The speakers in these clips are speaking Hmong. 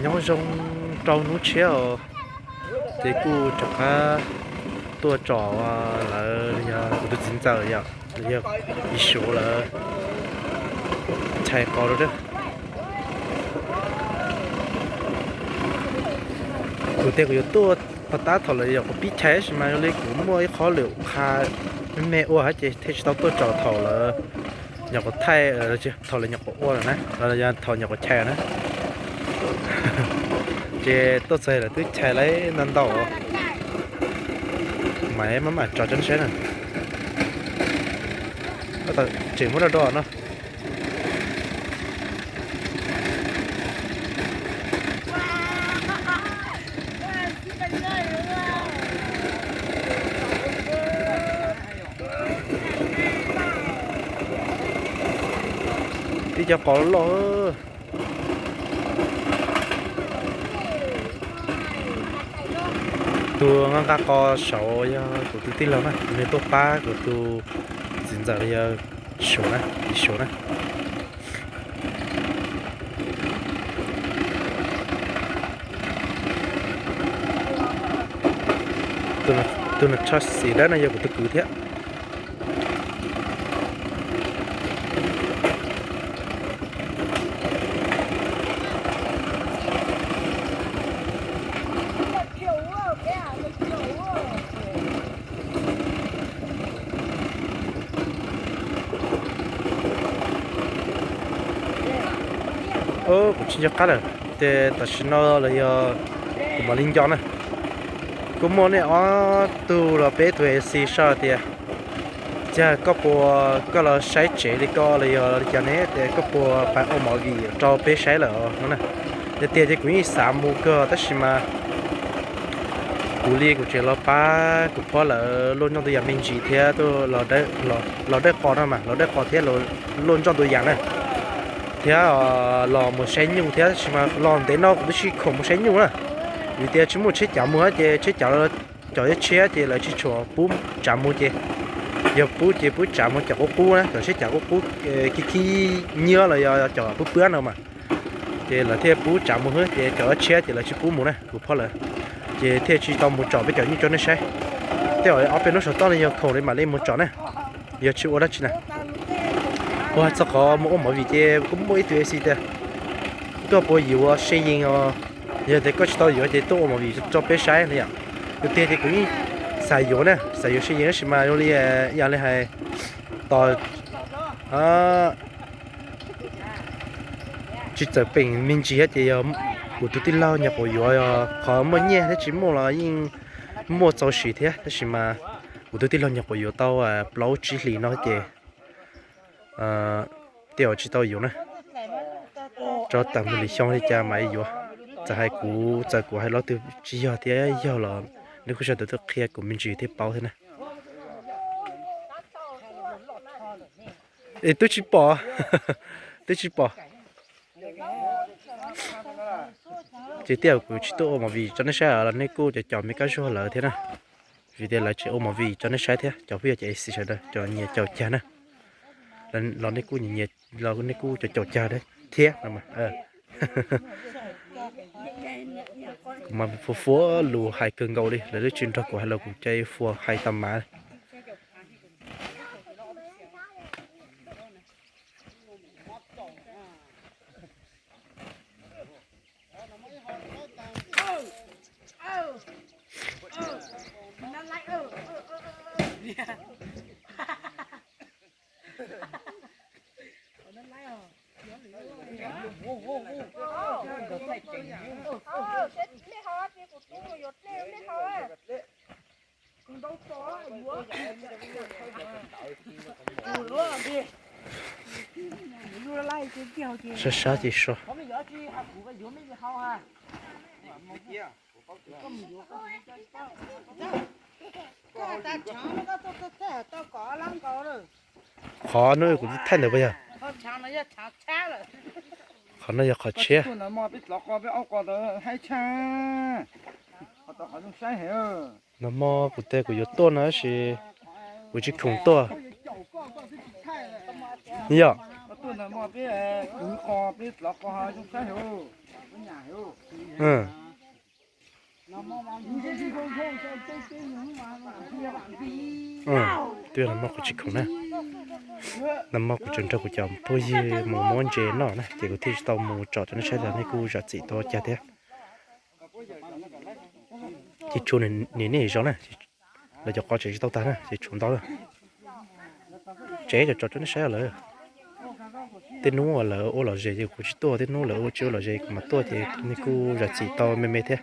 Nyob zoo rau hnub tshiab os, ces kuj rov qab tuaj tsom lawv yog kuv tus txiv ntxawm yom, yog ib suav lawv chais qos rau. Kuv tias kuv yuav tuaj pov tab thaum lawv yog kuv pib chais tab sis mas zoo li kuv muaj ib qho lwm qha me me ua ces thiaj tsis tau tuaj tsom thaum lawv nyuam qhuav thaij, thaum lawv nyuam qhuav ua lawm na, los yog thaum nyuam qhuav chais na. Ces tuaj txog lawv twb chais lawm ntau ntau. Mas maj mam tso cov saib na. Tseem muab do do no. Ib co qos loj. Tus nqa nqa qos saud yog kuv tus tij laug na, nws tuaj pab kuv tus txiv ntxawm los yog suav na, ib suav na. Tus no tshaj xim dawb no yog kuv tus kwv thiab. Kuv tsis nco qab lawm, ces tam sim no los yog kuv mam li nco na. Kuj muaj nej ob tug los peb tug A C sau tias, yog koj puas, koj los saib tsev li koj los yog li cas ne, tias koj puas pab ua movie rau peb saib lawm no na. Yog tiag ces kuv yeej xav mus kawg tab sis mas kuv li kuv tseem los pab kuv phob lawv luaj ntsuj ntuj yas me ntsis thiab tuaj los dawb qos no mas, los dawb qos thiab luaj ntsuj ntuj yas na, thiab los mus saib nyuj thiab tab sis mas los ntev no kuv twb tsis khoom mus saib nyuj na, vim tias tsis muaj tsheb cav mus ces tsheb cav, cov tsheb ces lawv tsis tshua pub tsav mus ces yog pub ces pub tsav mus cov qub qub na, cov tsheb cav qub qub khib khib nyiab los yog cov pub pwb no mas, ces lawv thiaj pub tsav mus xwb ces cov tsheb ces lawv tsis pub mus na kuv phob lawv, ces thiaj tsis tau mus tsom peb cov nyuj rau nej saib. Tej zaum ob peb hnub saum toj no yog khoom li mam li mus tsom na, yog tsis ua dab tsi na. Ua txog qhov mus ua movie ces kuj muaj ib tug A C tias, koj puas yuav se yees os, yog tias koj tsis tau yuav ces tuaj ua movie rau peb saib no yom. Kuv tias ces kuv yeej xav yuav na, xav yuav se yees tab sis mas zoo li, yog li hais tos tsis txawm peem me ntsis thiab ces yog kuv tus tij laug nyuam qhuav yuav, qhov muaj nyiaj thiab tsis muaj los yeej muaj txaus siv thiab tab sis mas kuv tus tij laug nyuam qhuav yuav tau plaub tsib hlis no ces tej zaum tsis tau yuav na, rau tag mus lwm xyoo li cas mam yuav. Txawm hais kuv, txawm kuv hais lo twg tsis yog thiab yog los nej kuj sawv daws tuaj qhia kuv me ntsis thiaj paub thiab na. Es twb tsis pom, twb tsis pom. Ces tej zaum kuv tsis tuaj ua movie tso nej saib los nej kuj cov caum me kab zuag lawv thiab na, vim tias lawv tseem ua movie tso nej saib thiab, cov phooj ywg cov A C sawv daws cov nyias caum cag na, los nej kuj nyias, los nej kuj cov caum cag thiab no. Kuv mas fuav fuav lus hais kawg nkaus li, lawv twb tsis nrog kuv hais los kuv cia li fuav hais tag mas. Sab sab ces so. Qhov no kuv thaij ntawd puas yog? Qhov no yog qhov tshiab. Nag hmo kuv tias kuv yuav tuaj no tab sis kuv tsis khoom tuaj. Yog. Twb yog nag hmo kuv tsis khoom na, nag hmo kuv tseem nrog kuv cov phooj ywg mus muab ntses noj na, ces kuv thiaj tsis tau mus tsom rau nej saib, nej kuj zam txim tau cas thiab. Ces tshuav niam nej zov na, lawv cov qos tseem tsis tau tag na, ces tshuav ntau lawm. Tseem tsom tsom rau nej saib lawm. Tej hnub lawv ua lom zem ces kuv tsis tuaj, tej hnub lawv ua tsis ua lom zem kuv mam tuaj, ces nej kuj zam txim tau me me thiab.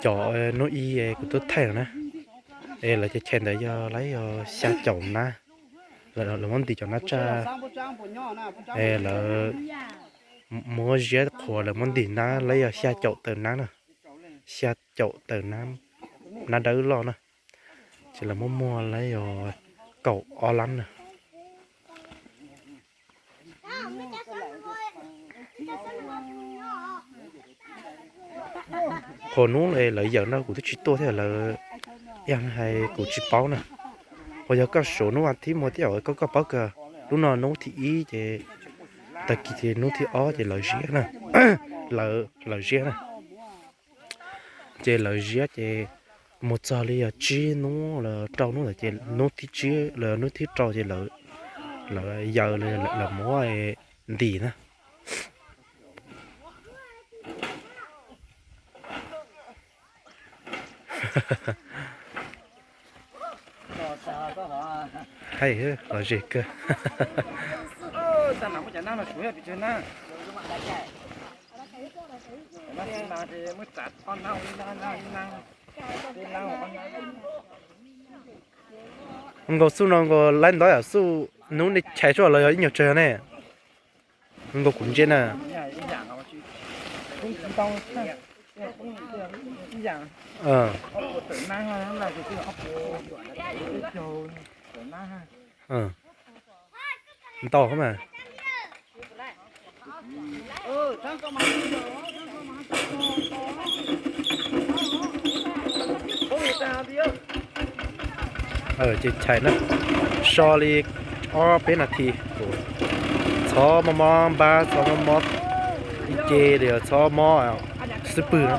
Cov hnub ib kuv tuaj thaij na, es lawv cov chais ntawd yog lawv yog xya caum nab, lawv muab ntim cov nab tsaj, es lawv muab ziab qhuav lawv muab ntim nab, lawv yog xya caum tawm nab na, xya caum tawm nab, nab dawb loj na, ces lawv muab muag lawv yog kaum ob lab na. Qhov hnub lawv yawm no kuv twb tsis tuaj thiab lawv, yog hais kuv tsis paub na. Qhov yog koj suav hnub a thib muag thiab koj koj paub kawg, lub no hnub thib ib ces tag kis ces hnub thib ob ces lawv ziab na, lawv ziab na. Ces lawv ziab ces mus txog li yog tsib hnub los rau hnub ntawd ces hnub thib tsib los hnub thib rau ces lawv yaws, lawv muab ntim na. Hais lom zem kawg. Nkaus xub no nkaus laib ntawd yam xub hnub nej chais suab los yog ib nyuag tsawg ne. Nkaus kuv ntsia na. Ntau mas. Ces chais na, so li ob peb nas this, txhob mob mob npab, txhob mob mob ib ce li, txhob mob xub pwg na.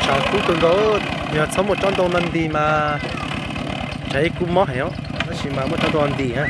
Tshav kub kawg nkaus, yog txhob muaj tsob ntoo no ntis mas tshav ib kub mob heev os, tab sis mas muaj tsob ntoo ntis na.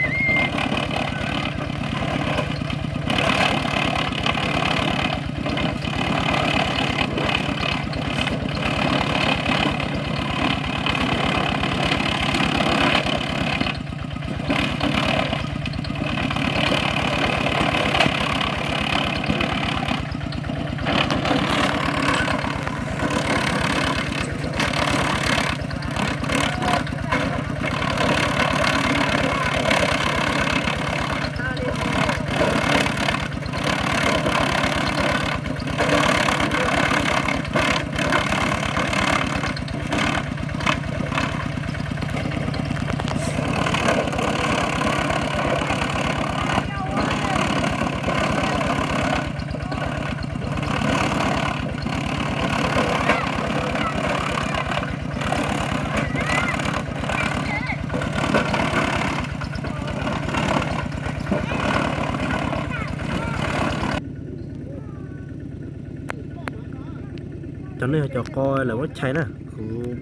Cov no yog cov qos lawv muab chais na, kuv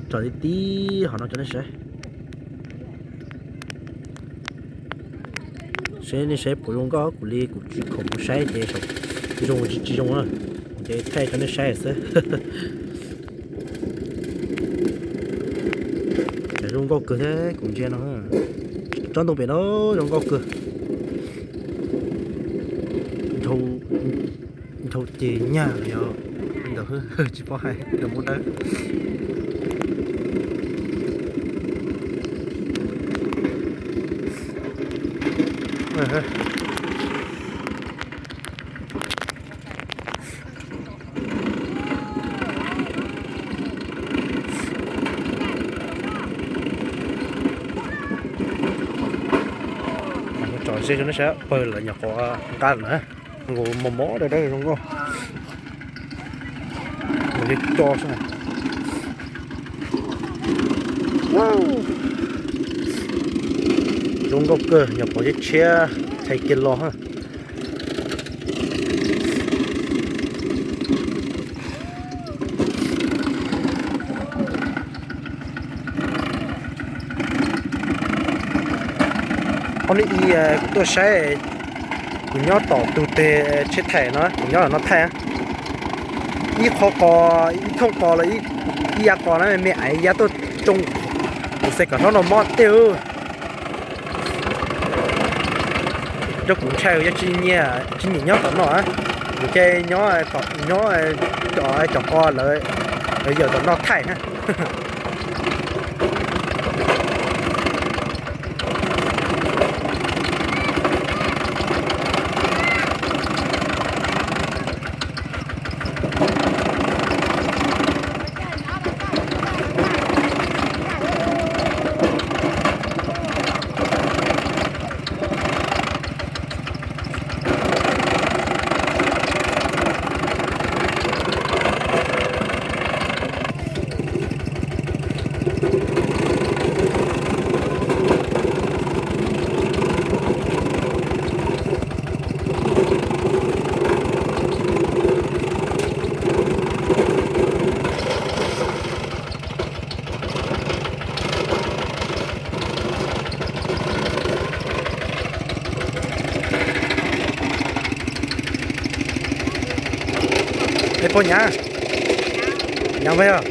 tso tib tib hom no rau nej saib. Saib nej saib puas zoo nkauj, kuv li kuv tsis khoom kuv saib ces zoo tsis tsis zoo na, ces thaij rau nej saib xwb. Ces zoo nkauj kawg thiab kuv ntsia no, tsob ntoo pem no zoo nkauj kawg. Nrhau ces nyag li os, ntawd tsis paub hais ntawd muab dawb. Seb zoo nej saib pawg lawv nyuam qhuav nqa lawm na, nkaus mos mos dawb dawb zoo nkauj. Mus co co xwb na. Zoo nkauj kawg, nyuam qhuav tshiab tshiab thaiv kiag los. Ob hnub ib kuv tuaj saib, kuv nyob tom tus teg tsheb thaim no, kuv nyob no thaij. Ib qho qos, ib thooj qos los ib yav qos na, me me aiv yav tuaj tsoo kuv xav kom hlob no mob tiag. Rau kuv ntshai yog tsis nyiam, tsis nyiam nyob tom no, kuv ces nyob, nyob cov, cov qos lawv, lawv yawm tom no thaij na. Ej, pog nyav, nyav npawg yog.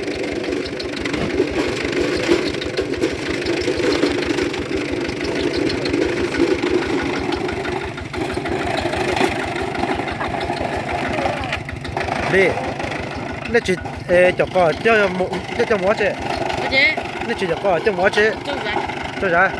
Li, nej tsis, cov qos coj mus ua tsi? Nej tsis cov qos coj mus ua tsi? Coj zam.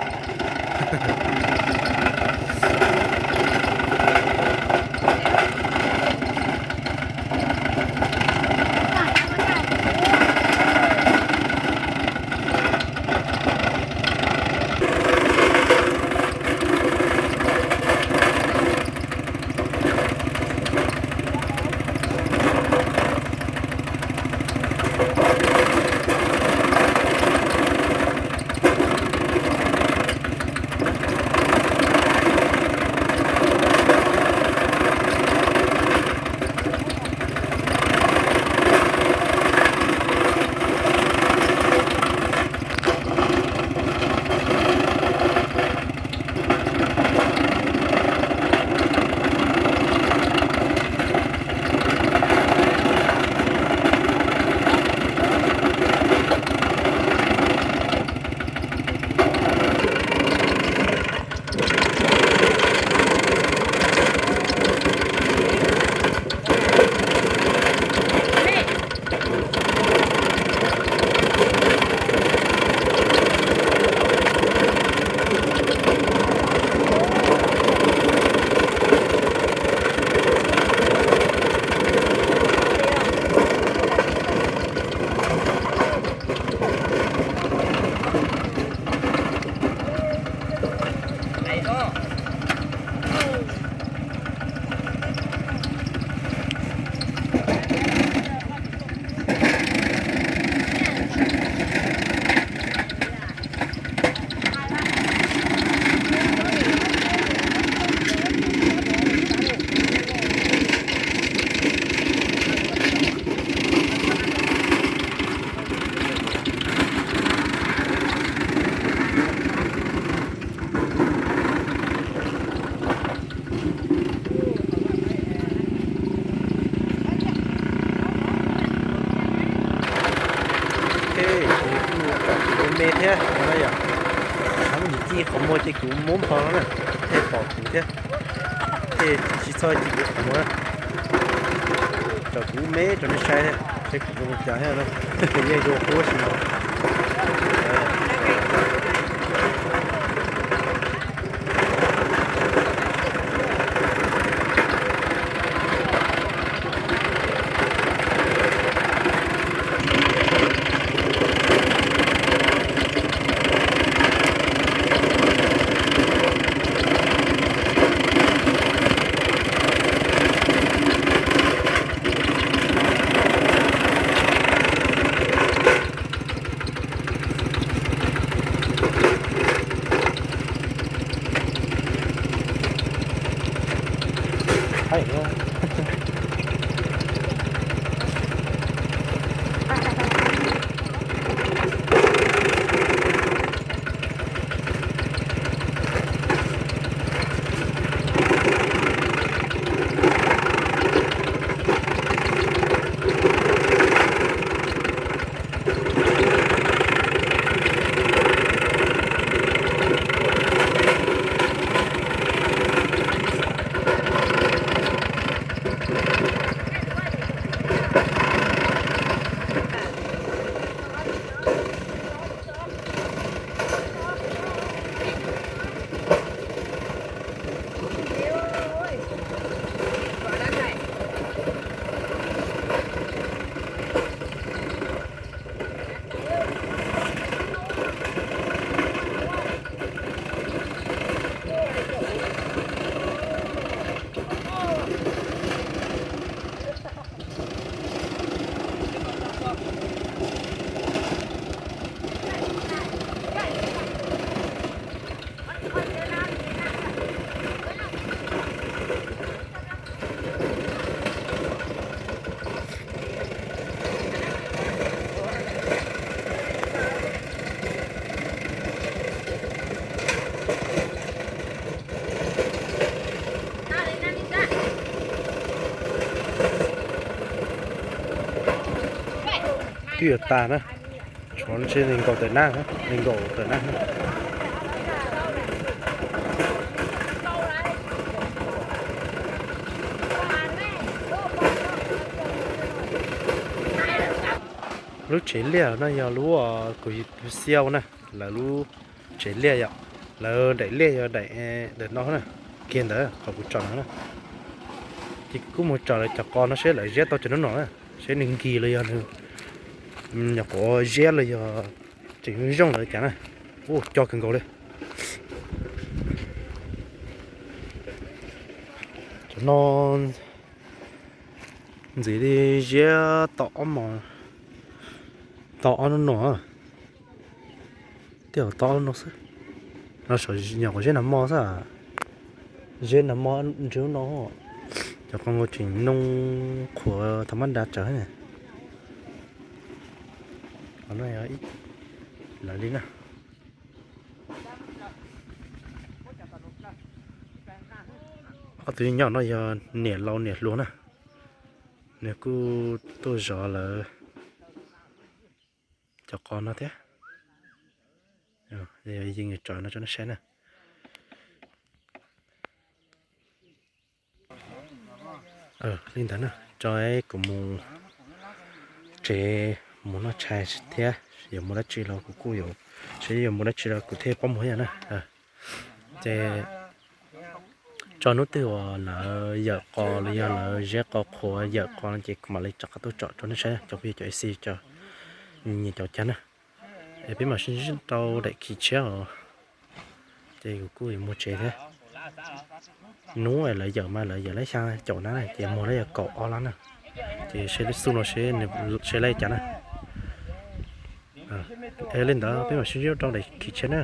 Kuv kuj pom kuv me thiab no yom. Hab muaj yim txij qhov muag ces kuv muab npog no na, thiaj pom kuv thiab, thiaj tsis txhob ci kuv qhov muag na. Tso kuv me rau nej saib thiab, saib kuv zoo li cas thiab no. Yeej zoo huab si no. Twb yuav tag na, tshuav ntshe nees nkaum tawm nab, nees nkaum tawm nab. Lub tsev liaj no yog lub kuv xiau na, lawv lub tsev liaj yom, lawv daim liaj yog daim, daim no na, kiag ntawd qhov kuv tsom no na. Ces kuv kuj mus tsom lawv cov qos no seb lawv ziab tau cov nub no na, seb nws nkig los yog nws nyuam qhuav ziab los yog tseem zoo lawm cas na. Ua co kawg nkaus li. Cov no ntxim li ziab tau ob mos, tau ob nub no, tej zaum tau ob nub no xwb. No saum nyuam qhuav ziab nag hmo xwb, ziab nag hmo ntshe lub no. Cov qos nkaus tseem noo qhuav thaum mab da tsawv ne. Qhov no yog ib lawv li na. Ob tug nyob no yog niam laus niam hluas na, nws kuj tuaj zov lawv cov qos no thiab. Yeej tsom no tso nej saib na. Li ntawd na, tso kuv mus tsev mus noj tshais thiab, yuav mus dab tsi los kuv kuj yuav, seb yuav mus dab tsi los kuv thiaj paub mus yom na. Ces tso hnub twg uas lawv yawm qos los yog lawv ziab qos qhuav yawm qos no ces kuv mam li rov qab tuaj tsom rau nej saib cov phooj ywg cov A C cov nyiam cov cas na. Es peb mam sib ntsib rau daim khiv tshiab os. Ces kuv kuj yuav mus tsev thiab. Hnub lawv yawm mas lawv yawm lab xya caum nab na, ces muag lawv yawm kaum ob lab na. Ces seb xub no seb lawv cas na. Li ntawd peb mam sib ntsib rau daim khiv tshiab na.